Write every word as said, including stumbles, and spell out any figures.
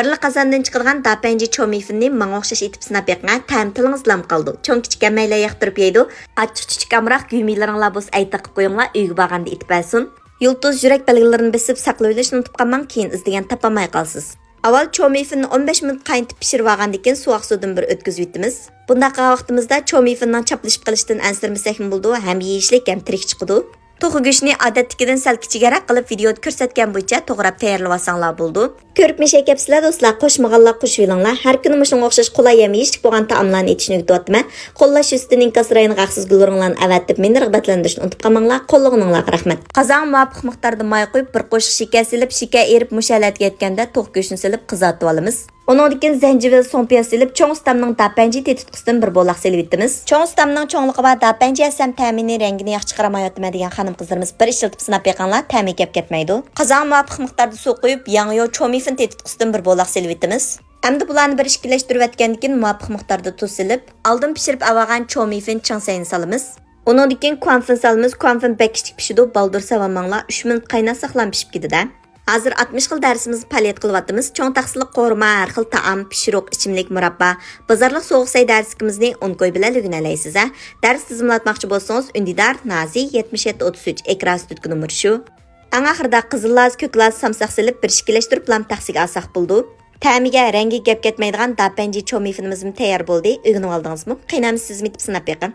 بىرلا قازاندىن چىقىدىغان داپەنجى چومىفىننى ماڭا ئوخشاش ئېتىپ سىناپ بېقىڭ، تەمى تىلىڭىزدا لام قالىدۇ. چوڭ كىچىك ھەممەيلەن ياقتۇرۇپ يەيدۇ. ئاچچىق چۈچۈك ئامراق گۈيمىلىرىڭلار بولسا ئەيتاققا قويۇڭلار، ئۆيگە بارغاندا ئېتىپ بەرسۇن. يۇلتۇز، يۈرەك بەلگىلىرىنى بېسىپ ساقلىۋېلىشنى ئۇنتۇپ قالماڭ، كېيىن ئىزدىگەن تاپالماي قالىسىز. ئاۋۋال چومىفىننى ئون بەش مىنۇت قاينىتىپ پىشۇرۇۋالغاندىن كېيىن سوغۇق سۇدىن بىر ئۆتكۈزۈۋېتىمىز. بۇنداق قىلغان ۋاقتىمىزدا چومىفىننىڭ چاپلىشىپ قېلىشىدىن ئەنسىرىمىسەكمۇ بولىدۇ، ھەم يېيىشلىك، ھەم تىرىك چىقىدۇ. توخۇ گۆشىنى ئادەتتىكىدىن سەل كىچىكرەك قىلىپ، ۋىدىيودا كۆرسەتكەن بويىچە توغراپ تەييارلىۋالساڭلار بولىدۇ. كۆرۈپ مىشەي كەپسىلەر دوستلار، قوشمىغانلار قوشۇۋېلىڭلار. ھەر كۈنى مۇشۇنىڭغا ئوخشاش قولاي ھەم يېيىشلىك بولغان تائاملارنى ئېتىشنى ئۆگىتىۋاتىمەن. قوللاش يۈزىسىدىن ئىنكاس رايىنىغا ھەقسىز گۈللىرىڭلارنى ئەۋەتىپ، مېنى رىغبەتلەندۈرۈشنى ئۇنتۇپ قالماڭلار. قوللىغىنىڭلارغا رەھمەت. قازانغا مۇۋاپىق مىقداردا ماي قۇيۇپ، بىر قوشۇق شېكەر سېلىپ، شېكەر ئېرىپ مۇشۇ ھالەتكە يەتكەندە توخۇ گۆشىنى سېلىپ قىزارتىۋالىمىز. ئۇنىڭدىن كېيىن زەنجىۋىل، سۇڭپىياز سېلىپ، چوڭ ئۇستامنىڭ داپەنجى تېتىتقۇسىدىن بىر بولاق سېلىۋېتىمىز. چوڭ ئۇستامنىڭ چوڭلۇقى بار داپەنجى ئەسەم تەمىنى، رەڭگىنى ياخشى چىقىرالمايۋاتىمەن دېگەن خانىم-قىزلىرىمىز بىر ئىشلىتىپ سىناپ بېقىڭلار، تەمى كەپ كەتمەيدۇ. قازانغا مۇۋاپىق مىقداردا سۇ قۇيۇپ، ياڭيۇ چومىفىن تېتىتقۇسىدىن بىر بولاق سېلىۋېتىمىز. ئەمدى بۇلارنى بىر ئىككىلەشتۈرۈۋەتكەندىن كېيىن مۇۋاپىق مىقداردا تۇز سېلىپ، ئالدىن پىشۇرۇپ ئاۋالغان چومىفىن چىڭسەينى سالىمىز. ئۇنىڭدىن كېيىن كۇانفىن سالىمىز. كۇانفىن بەك كىچىك پىشىدۇ، بالدۇر سالىۋالماڭلار، ئۈچ مىنۇت قايناتساقلام پىشىپ كېتىدۇ. ھازىر ئاتمىش خىل دەرسىمىزدە پائالىيەت قىلىۋاتىمىز. چوڭ تاخسىلىق قورۇما، ھەر خىل تائام، پىشۇرۇق، ئىچىملىك، مۇراببا، بازارلىق سوغۇق سەي دەرسلىكىمىزنى ئونكوي بىلەن ئۆگىنەلەيسىز ھە. دەرس تىزىملاتماقچى بولسىڭىز، ئۈندىدار، نازى، يەتمىش يەتتە ئوتتۇز ئۈچ، ئەكراسى تۈرتكە نومۇرى شۇ. ئەڭ ئاخىرىدا قىزىل لاز، كۆك لاز، سامساق سېلىپ بىر ئىككىلەشتۈرۈپ لام تەخسىگە ئالساق بولىدۇ. تەمىگە، رەڭگىگە گەپ كەتمەيدىغان داپەنجى چومىفىنىمىزمۇ تەييار بولدى. ئۆگىنىۋالدىڭىزمۇ؟ قېنى ئەمدى سىزمۇ ئېتىپ سىناپ بېقىڭ.